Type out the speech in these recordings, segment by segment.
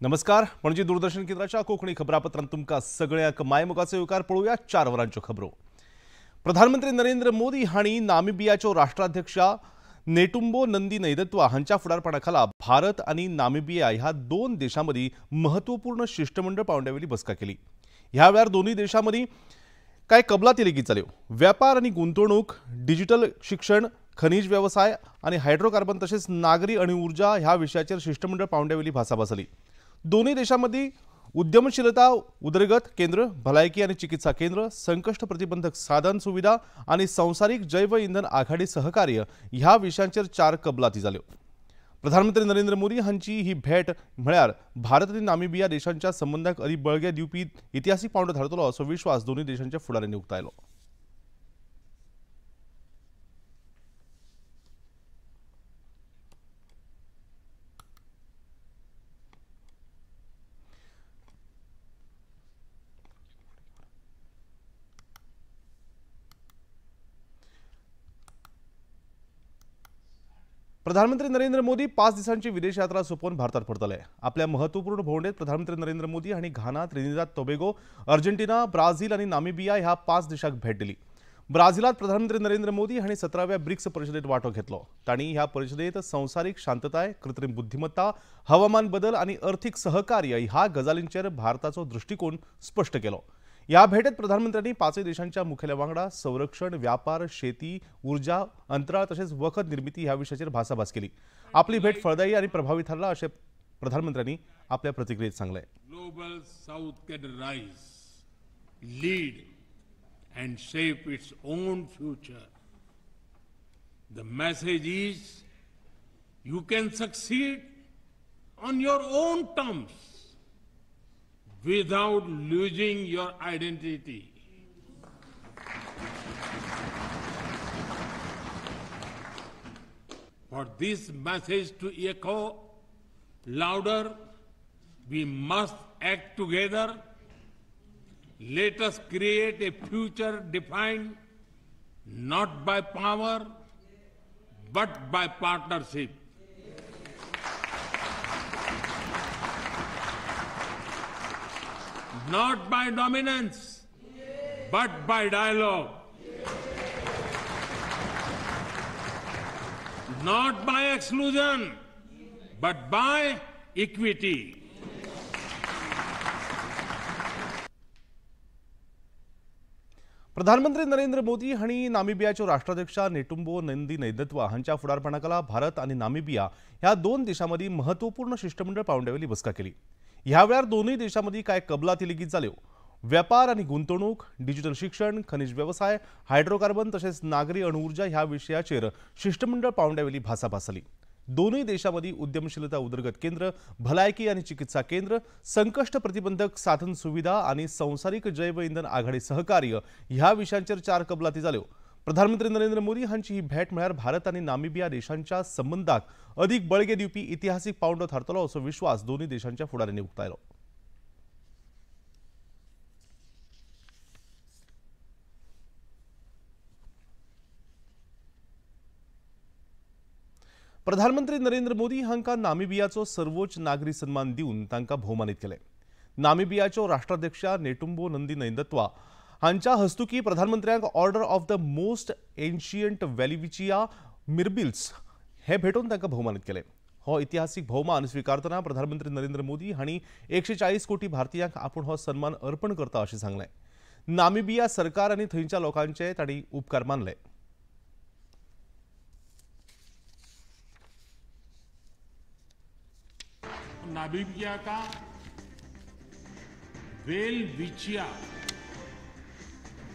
नमस्कार, पणजी दूरदर्शन केंद्राच्या कोंकणी खबरापत्रांत तुमकां सगळ्यांक मायमोगाचो येवकार. पळोवया 4 वरांच्यो खबरो. प्रधानमंत्री नरेंद्र मोदी हांणी नामिबियाच्यो राष्ट्राध्यक्षा नेटुंबो नंदी नैदत्वा हांच्या फुडारपणा खाला भारत आनी नामिबिया ह्या दोन देशां मदीं महत्वपूर्ण शिष्टमंडळ पावंड्यावेली बसका केली. ह्या वेळार दोनूय देशां मदीं कांय कबलाती लेगीत जाल्यो. व्यापार आनी गुंतवणूक, डिजिटल शिक्षण, खनीज वेवसाय आनी हायड्रोकार्बन तशेंच नागरी आनी ऊर्जा ह्या विशयाचेर शिष्टमंडळ पावंड्यावेली भासाभास जाली. दोनूय देशां मदीं उद्यमशीलता उदरगत केंद्र, भलायकी आनी चिकित्सा केंद्र, संकश्ट प्रतिबंधक साधन सुविधा आनी संवसारीक जैव इंधन आघाडी सहकार्य ह्या विशयांचेर 4 कबलाती जाल्यो. प्रधानमंत्री नरेंद्र मोदी हांची ही भेट म्हळ्यार भारत आनी नामिबिया देशांच्या संबंदाक अदीक बळगें दिवपी इतिहासीक पावंडो थारतलो असो विश्वास दोनूय देशांच्या फुडाऱ्यांनी उक्तायलो. प्रधानमंत्री नरेंद्र मोदी 5 दिसांची विदेश यात्रा सोंपोवन भारतात परतले. आपल्या महत्वपूर्ण भोंवडेत प्रधानमंत्री नरेंद्र मोदी हांणी Ghana, Trinidad Tobago, Argentina, Brazil आनी नामिबिया ह्या 5 देशांक भेट दिली. ब्राझिलात प्रधानमंत्री नरेंद्र मोदी हांणी 17व्या ब्रिक्स परिशदेत वांटो घेतलो. तांणी ह्या परिशदेत संवसारीक शांतताय, कृत्रिम बुद्धिमत्ता, हवामान बदल आनी अर्थीक सहकार्य ह्या गजालींचेर भारताचो दृश्टिकोन स्पश्ट केलो. ह्या भेटेत प्रधानमंत्र्यांनी 5 देशांच्या मुखेल्या वांगडा संरक्षण, व्यापार, शेती, ऊर्जा, अंतराळ तशेंच वखद निर्मिती ह्या विशयाचेर भासाभास केली. आपली भेट फळदायी आनी प्रभावी थारला अशें प्रधानमंत्र्यांनी आपल्या प्रतिक्रियेत सांगलें. Global South can rise, lead and shape its own future. The message is you can succeed on your own terms without losing your identity. For this message to echo louder, we must act together. Let us create a future defined not by power, but by partnership. Not by dominance, but by dialogue. Not by exclusion, but by equity. प्रधानमंत्री नरेंद्र मोदी हांणी नामिबियाच्यो राष्ट्राध्यक्षा नेटुंबो नंदी नैदत्वा हांच्या फुडारपणाखाला भारत आनी Namibia ह्या दोन देशां मदीं महत्वपूर्ण शिष्टमंडळ पावंड्यावेली बसका केली. ह्या वेळार दोनूय देशां मदीं कांय कबलाती लेगीत जाल्यो. व्यापार आनी गुंतवणूक, डिजिटल शिक्षण, खनीज वेवसाय, हायड्रोकार्बन तशेंच नागरी अणुऊर्जा ह्या विशयाचेर शिष्टमंडळ पावंड्यावेली भासाभास जाली. दोनूय देशां मदीं उद्यमशीलता उदरगत केंद्र, भलायकी आनी चिकित्सा केंद्र, संकश्ट प्रतिबंधक साधन सुविधा आनी संवसारीक जैव इंधन आघाडी सहकार्य ह्या विशयांचेर 4 कबलाती जाल्यो. प्रधानमंत्री नरेंद्र मोदी हांची ही भेट म्हळ्यार भारत आनी नामिबिया देशांच्या संबंदाक अदीक बळगें दिवपी इतिहासीक पावंडो थारतलो असो विश्वास दोनूय देशांच्या फुडाऱ्यांनी उक्तायलो. प्रधानमंत्री नरेंद्र मोदी हांकां नामिबियाचो सर्वोच्च नागरी सन्मान दिवन तांकां भोवमानीत केले. नामिबियाच्यो राष्ट्राध्यक्षा नेटुंबो नंदी नैदत्वा हांच्या हस्तुकी प्रधानमंत्र्यांक Order of the Most Ancient Welwitschia Mirabilis हे भेटोवन तांकां भोवमानीत केले. हो इतिहासीक भोवमान स्विकारतना प्रधानमंत्री नरेंद्र मोदी हांणी 140 कोटी भारतीयांक आपूण हो सन्मान अर्पण करता अशें सांगलें. नामिबिया सरकार आनी थंयच्या लोकांचे तांणी उपकार मानले. नामिबिया का वेलविचिया,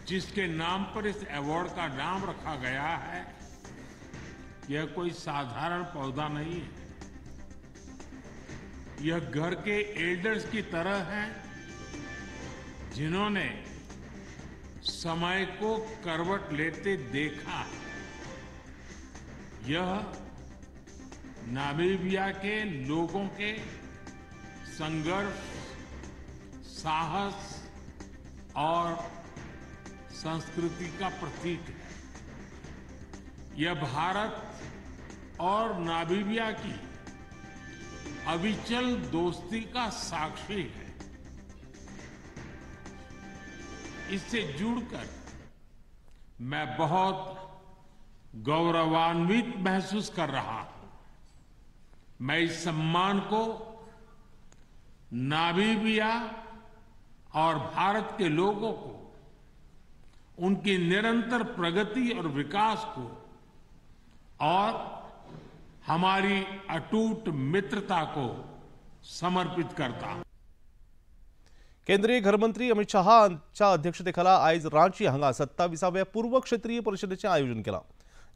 जिसके नाम पर इस अवार्ड का नाम रखा गया है, यह कोई साधारण पौधा नहीं है। यह घर के एल्डर्स की तरह है, जिन्होंने समय को करवट लेते देखा है। यह नामीबिया के लोगों के संघर्ष, साहस और संस्कृति का प्रतीक है। यह भारत और नामीबिया की अविचल दोस्ती का साक्षी है। इससे जुड़कर मैं बहुत गौरवान्वित महसूस कर रहा हूं। मैं इस सम्मान को नामीबिया और भारत के लोगों को, उनकी निरंतर प्रगति और विकास को और हमारी अटूट मित्रता को समर्पित करता हूं। केंद्रीय घरमंत्री अमित शहा हांच्या अध्यक्षतेखाला आयज रांची हांगा 27व्या पूर्व क्षेत्रीय परिषदेचें आयोजन केलां।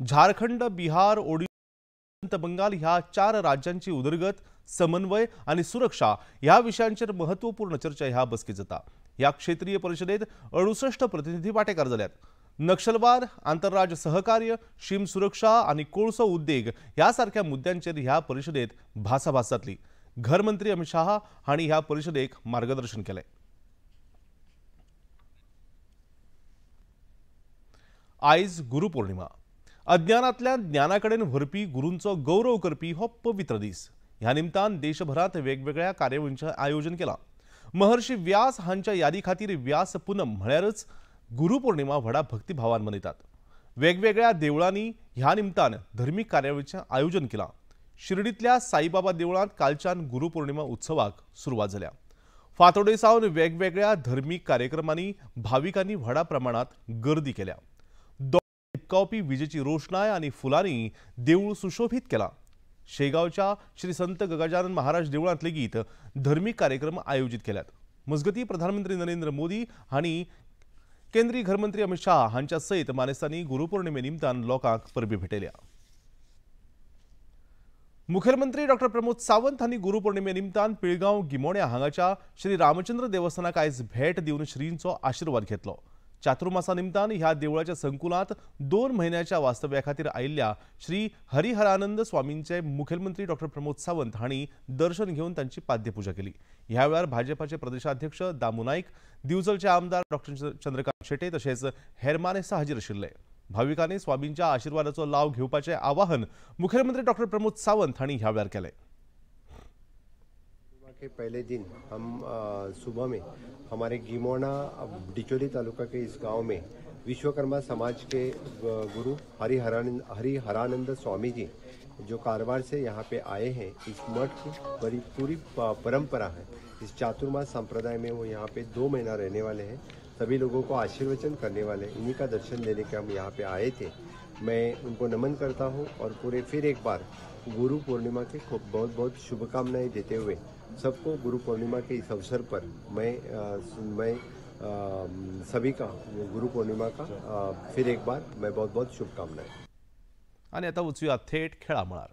झारखंड, बिहार, ओडिशा, बंगाल ह्या 4 राज्यांची उदरगत, समन्वय आनी सुरक्षा ह्या विशयांचेर महत्वपूर्ण चर्चा ह्या बसकेंत जाता। ह्या क्षेत्रीय परिषदेत 68 प्रतिनिधी वांटेकार जाल्यात। नक्षलवाद, आंतरराज्य सहकार्य, शीम सुरक्षा आनी कोळसो उद्देग ह्या सारक्या मुद्द्यांचेर ह्या परिषदेत भासाभास जातली। घरमंत्री अमित शहा हांणी ह्या परिषदेक मार्गदर्शन केलें। आयज गुरुपौर्णिमा। अज्ञानांतल्यान ज्ञाना कडेन व्हरपी गुरूंचो गौरव करपी हो पवित्र दीस। ह्या निमतान देशभरांत वेगवेगळ्या कार्यावळींचें आयोजन केलां। महर्षी व्यास हांच्या यादी खातीर व्यास पुनम म्हळ्यारच गुरुपौर्णिमा व्हडा भक्तिभावान मनयतात। वेगवेगळ्या देवळांनी ह्या निमतान धर्मीक कार्यावळींचें आयोजन केलां। शिर्डींतल्या साईबाबा देवळांत कालच्यान गुरुपौर्णिमा उत्सवाक सुरवात जाल्या। फांतोडे सावन वेगवेगळ्या धर्मीक कार्यक्रमांनी भाविकांनी व्हडा प्रमाणांत गर्दी केल्या। लिपकावपी विजेची रोषणाय आनी फुलांनी देवूळ सुशोभीत केलां। शेगांवच्या श्री संत गजानन महाराज देवळांत लेगीत धर्मीक कार्यक्रम आयोजीत केल्यात। मजगतीं प्रधानमंत्री नरेंद्र मोदी हांणी केंद्रीय घरमंत्री अमित शहा हांच्या सयत मानेस्तांनी गुरुपौर्णिमे निमतान लोकांक परबी भेटयल्या। मुखेलमंत्री डॉ प्रमोद सावंत हांणी गुरुपौर्णिमे निमतान पिळगांव गिमोण्या हांगाच्या श्री रामचंद्र देवस्थानाक आयज भेट दिवन श्रींचो आशिर्वाद घेतलो। चातुर्मासा निमतान ह्या देवळाच्या संकुलांत 2 म्हयन्याच्या वास्तव्या खातीर आयिल्ल्या श्री हरिहरानंद स्वामींचे मुखेलमंत्री डॉ प्रमोद सावंत हांणी दर्शन घेवन तांची पाद्यपुजा केली। ह्या वेळार भाजपाचे प्रदेशाध्यक्ष दामू नायक, दिवचलचे आमदार डॉ चंद्रकांत शेटे तशेंच हेर मानेस्त हाजीर आशिल्ले। भाविकांनी स्वामींच्या आशिर्वादाचो लाव घेवपाचें आवाहन मुखेलमंत्री डॉ प्रमोद सावंत हांणी ह्या वेळार केलें। के पहले दिन हम सुबह में हमारे गिमोना डिचोली तालुका के इस गांव में विश्वकर्मा समाज के गुरु हरिहरानंद स्वामी जी जो कारवार से यहाँ पे आए हैं, इस मठ की बड़ी पूरी परंपरा है। इस चातुर्मास संप्रदाय में वो यहाँ पे 2 महीना रहने वाले हैं, सभी लोगों को आशीर्वचन करने वाले हैं। इन्हीं का दर्शन लेने के हम यहाँ पे आए थे। मैं उनको नमन करता हूँ और पूरे फिर एक बार गुरु पूर्णिमा के बहुत बहुत शुभकामनाएं देते हुए सबको गुरु पूर्णिमा के इस अवसर पर मैं सभी का गुरु पूर्णिमा का फिर एक बार मैं बहुत बहुत शुभकामनाएं। आणि आता वचूया थेट खेळामळार।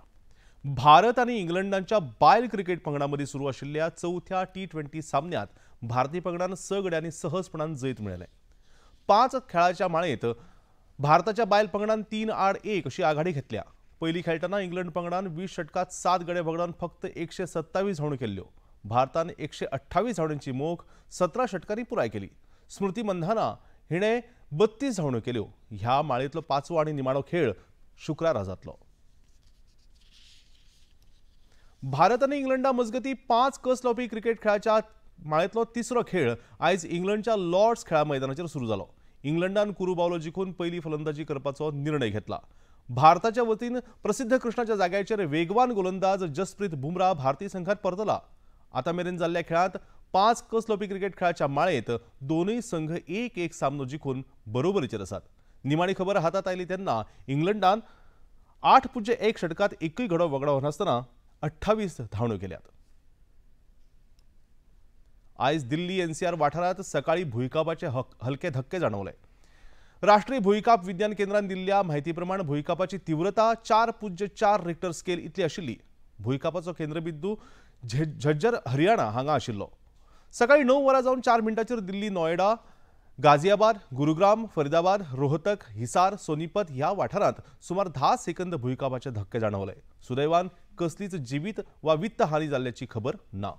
भारत आणि इंग्लंडाच्या बायल क्रिकेट पंगडामध्ये सुरू आशिल्ल्या चवथ्या T20 सामन्यात भारतीय पंगडान 6 गड्यांनी सहजपणान जैत मेळयलें। 5 खेळाच्या माळेत भारताच्या बायल पंगडान 3-1 अशी आघाडी घेतल्या। पयली खेळटना इंग्लंड पंगडान 20 षटकात 7 गडे वगडावन फक्त 127 धांवड्यो केल्ल्यो। भारतान 128 धांवड्यांची मोख 17 षटकांनी पुराय केली। स्मृती मंधाना हिणे 32 धांवड्यो केल्यो। ह्या माळेंतलो 5वो आनी निमाणो खेळ शुक्रारा जातलो। भारत आनी इंग्लंडा मजगती 5 कस लावपी क्रिकेट खेळाच्या माळेंतलो तिसरो खेळ आयज इंग्लंडच्या लॉर्ड्स खेळा मैदानाचेर सुरू जालो। इंग्लंडान कुरू बावलो जिखून पयली फलंदाजी करपाचो निर्णय घेतला। भारताच्या वतीन प्रसिद्ध कृष्णाच्या जाग्याचेर वेगवान गोलंदाज जसप्रीत बुमराह भारतीय संघात परतला। आता मेरेन जाल्ल्या खेळांत 5 कस लावपी क्रिकेट खेळाच्या माळेंत दोनूय संघ 1-1 सामनो जिखून बरोबरीचेर आसात। निमाणी खबर हातात आयली तेन्ना इंग्लंडान 8.1 षटकात एकूय गडो वगडावनासतना 28 धांवड्यो केल्यात। आयज दिल्ली एनसीआर वाठारांत सकाळी भुंयकांपाचे हलके धक्के जाणवले। राष्ट्रीय भूंयकांप विज्ञान केंद्रान दिल्ल्या म्हायती प्रमाण भूंयकांपाची तीव्रता 4.4 रिक्टर स्केल इतली आशिल्ली। भूंयकांपाचो केंद्रबिंदू झज्जर हरियाणा हांगा आशिल्लो। सकाळी 9 वरां जावन 4 मिनटांचेर दिल्ली, नोएडा, गाझियाबाद, गुरुग्राम, फरीदाबाद, रोहतक, हिसार, सोनीपत ह्या वाठारांत सुमार 10 सेकंद भूंयकांपाचे धक्के जाणवले। सुदैवान कसलीच जिवीत वा वित्त हानी जाल्ल्याची खबर ना।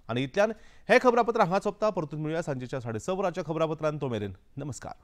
आनी इतल्यान हें खबरापत्र हांगा सोंपता। परतून मेळुया सांजेच्या 6:30 वरांच्या खबरापत्रान। तो मेरेन नमस्कार।